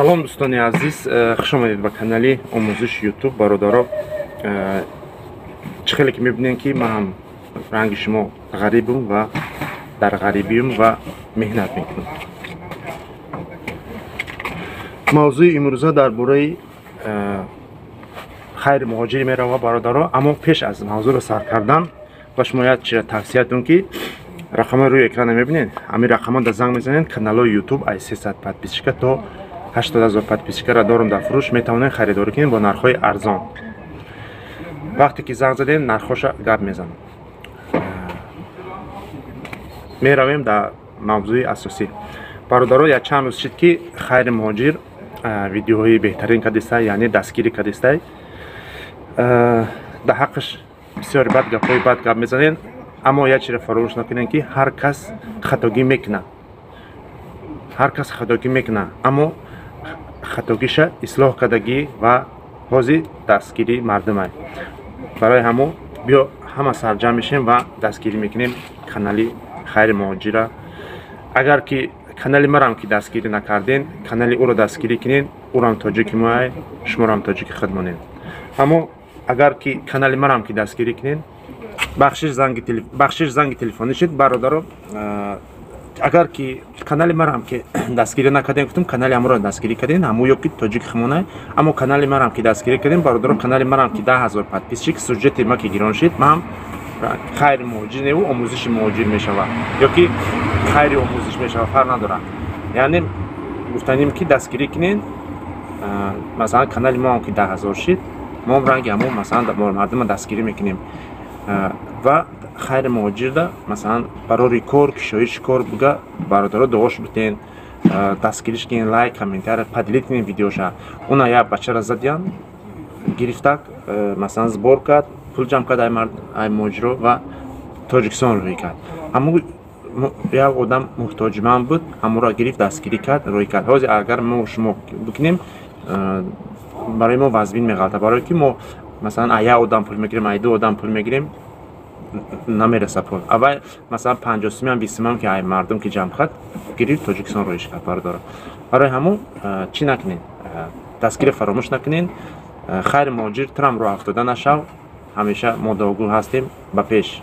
Салом, дӯстони азиз, хуш омадед ба канали омӯзиши Ютуб. Бародаро, чӣ хеле ки мебинем, ки ман ҳам ранги шумо ғарибум ва дар ғарибиюм ва меҳнат мекунам. Мавзӯи имрӯза дар бораи хайри муҳоҷирӣ мерава, бародаро. Аммо пеш аз мавзӯъро сар кардан ба шумо як чиза тавсия дум, ки рақамҳои рӯи экрана мебинед, ҳамин рақамҳо дар занг мезанед. Каналҳои Ютуб аз 300 подписчика то 80 000 подписчикаро дорум дар фурӯш, метавонед харидорӣ кунед бо нархҳои арзон. Вақте ки занг задем, нархҳоша гап мезанам. Меравем дар мавзӯи асосӣ. Бародаро, якчанд рӯз шид, ки хайри муҳоҷир видеоҳои беҳтарин кардистай, яъне дастгирӣ кардистай. Дар ҳаққаш бисёри бад гапҳои бад гап мезанед, аммо як чизро фаромӯш накунед, ки ҳар кас хатогӣ мекунад, ҳар кас хатогӣ мекунад, аммо хатогиша ислоҳ кардагӣ ва ҳозир дастгирии мардумай. Барои ҳамо биё ҳама сарҷамъ мешем ва дастгирӣ мекунем канали хайри муҳоҷира. Агар ки канали марам ки дастгирӣ накарден, канали ӯро дастгирӣ кунед. Ӯрам тоҷики моай, шуморам тоҷики худ монед. Аммо агар ки канали марам ки дастгирӣ кунед, бахшиш, занги телефонӣ шид. Бародаро, агар ки канали марам ки дастгирӣ накардем, гуфтум, канали ҳаморо дастгирӣ кардем, ҳамо ё ки тоҷики химонай. Аммо канали марам ки дастгирӣ кардем, бародаро, канали марам ки 10 000 подписчик, сюжети ма ки гирон шид, ман хайри муҳоҷир неву омӯзиши муҳоҷир мешавад ё ки хайри омӯзиш мешавад, фарқ надорад. Яъне гуфтанем, ки дастгирӣ кунед. Масалан, канали моам ки 10 000 шид, моам ранги ҳамо, масалан, мардума дастгирӣ мекунем. Ва хайри муҳоҷирда, масалан, барори кор, кишоиши кор буга, бародаро, дуош битен, дастгириш кунед, лайк, комментария, поделить кунед видеоша. Уна як бачара задиян, гирифтак, масалан, сбор кард, пул ҷамъ кард ай муҳоҷиро ва Тоҷикистон рӯй кард. Аммо як одам муҳтоҷманд буд, ҳаморо гирифт, дастгирӣ кард, рӯй кард. Ҳозир агар мо шумо бикунем, барои мо вазбин меғалта, барое ки мо, масалан, ай як одам пул мегирем, ай ду одам пул мегирем, намераса пул. Аввал, масалан, 50 сумиам, 20 сумиам ки ай мардум ки ҷамъ кард, гирифт, Тоҷикистон роиш кард. Бародаро, барои ҳамон чӣ накунед, дастгирӣ фаромӯш накунед. Хайри муҳоҷир, турам роҳ афтода нашав, ҳамеша мо дуогӯ ҳастем. Ба пеш.